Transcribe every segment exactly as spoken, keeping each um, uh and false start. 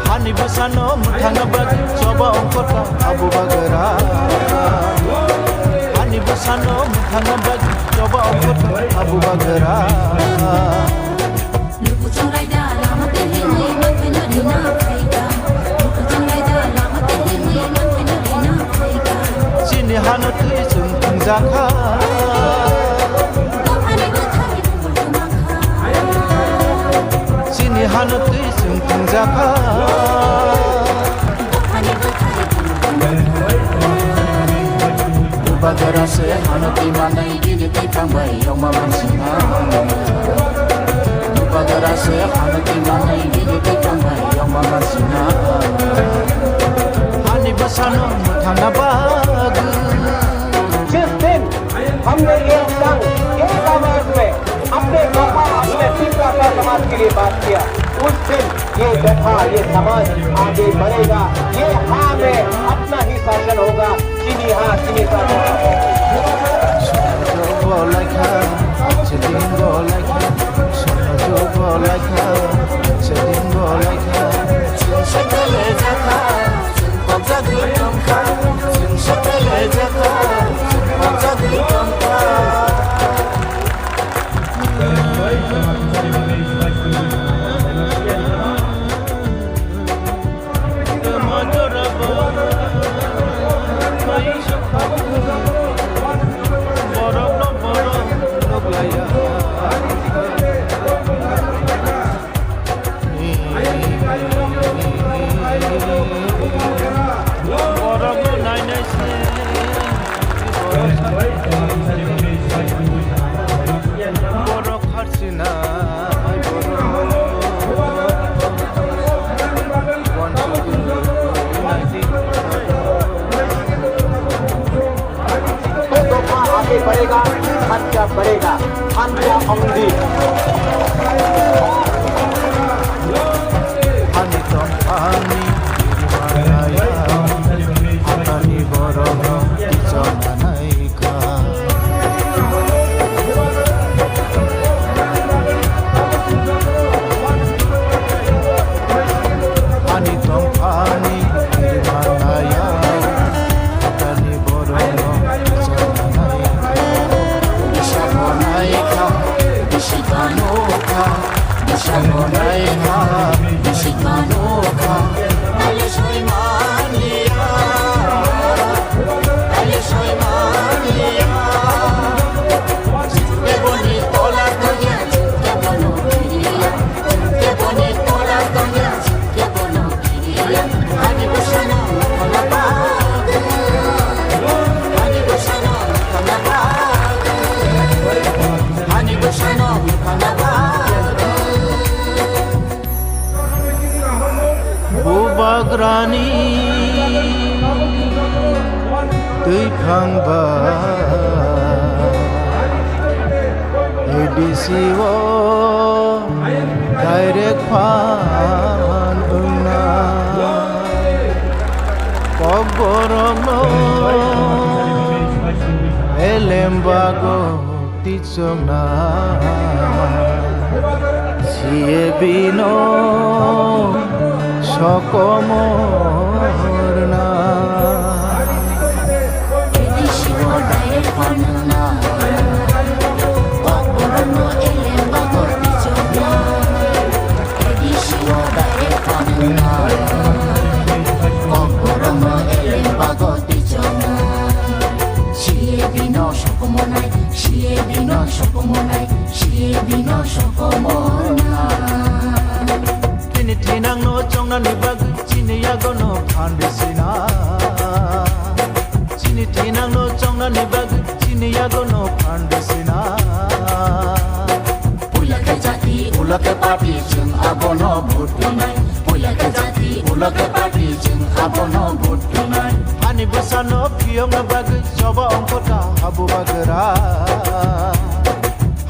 Hani bwsano mwthangna bagwi choba ongkhorkha Abu Bagra. Hani bwsano mwthangna bagwi choba ongkhorkha Abu Bagra. Chini hano twi chwng thwngjakha. Chini hano twi chwng thwngjakha. Bubagra se hano twi manai bini twi thangbai yongma mansina. Bubagra se hano twi manai bini twi thangbai yongma mansina. Hani bwsano mwthangna bagwi. जिस दिन हमने ये संघ एक आवाज में अपने पापा, अपने पिता का समाज के लिए बात किया, उस दिन ये जथा, ये समाज आगे बढ़ेगा। ये हाँ में अपना ही शासन होगा। Chini ha, chini sa. Abu Bagra, aage badhega, kharcha badhega, kharcha ongdi. Hani tong ani, ani borok no kichona nai kha. Ani tongphani manaya, ani borokno sanai. Bisa monai kha, bisi kanukha, bisa monai kha, bisi kanukha. Ayo soi mania, ayo soi mania. Chinte boni tola toya, chinte bono kiriya. Bubagrani twiphang ba A D C o direct phan wngna. Kokborokno elem bago tichokna. C A B no sokomorna. C A B no sokomonai, C A B no sokomonai, C A B no sokomona. Chini thinangno chongnani bagwi chini yagono phan bisina. Chini thinangno chongnani bagwi chini yagono phan Ulo khe party chwng abono vote rwnai. Hani bwsano phiyokna bagwi choba ongkhorkha habu bagra.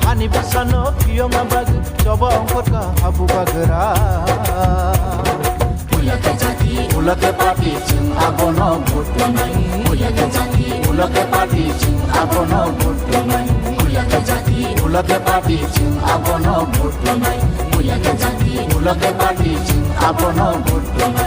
Hani bwsano phiyokna bagwi choba ongkhorkha habu bagra. Ulo khe jati, ulo khe party chwng abono vote rwnai. Ulo khe jati, ulo khe party chwng abono vote rwnai. Ulo khe jati, ulo khe party chwng abono vote rwnai. Ulo khe jati, ulo khe party chwng abono vote rwnai.